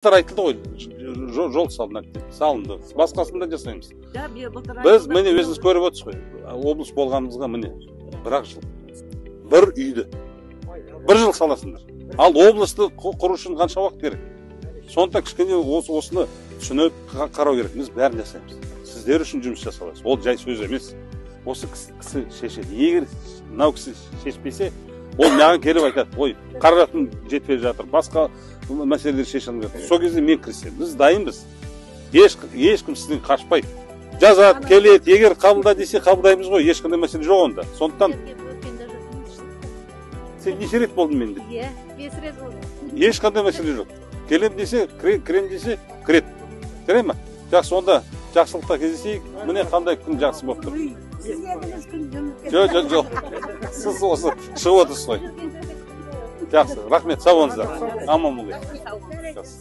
Айтылды ғой, жол салынады деп, салынды. Басқасын да жасаймыз. Біз міне өзіңіз көріп отырсыз ғой, облыс болғанымызға міне бір-ақ жыл. Бір үйді бір жыл саласыңдар. Ал облысты құру үшін қанша уақыт керек? Сондықтан кішкене осыны түсініп қарау керек. Біз бәрін жасаймыз. Сіздер үшін жұмыс жасалады. Ол жай сөз емес. Осы кісі шешеді. Егер мынау кісі шешпесе, ол маған келіп айтады: ой, қаражатым жетпей жатыр, басқа мәселелер шеше алмай жатыр. Сол кезде мен кірісемін. Біз дайынбыз. Ешкім сізден қашпайды. Жазады, келеді. Егер қабылда десе, қабылдаймыз ғой. Ешқандай мәселе жоқ онда. Сондықтан сен неше рет болдың менде? Иә, 5 рет болдым. Ешқандай мәселе жоқ. Келем десе, кірем десе, кіреді. Кіре ме? Жақсы, онда жақсылықта кездесейік. Міне қандай күн жақсы болып тұр. Сіз келдіңіз, күн жылынып кетті. Жоқ, жоқ, жоқ. Сіз осы шығып отырсыз ғой. Жақсы, рахмет, сау болыңыздар. Аман болыңыз. Жақсы.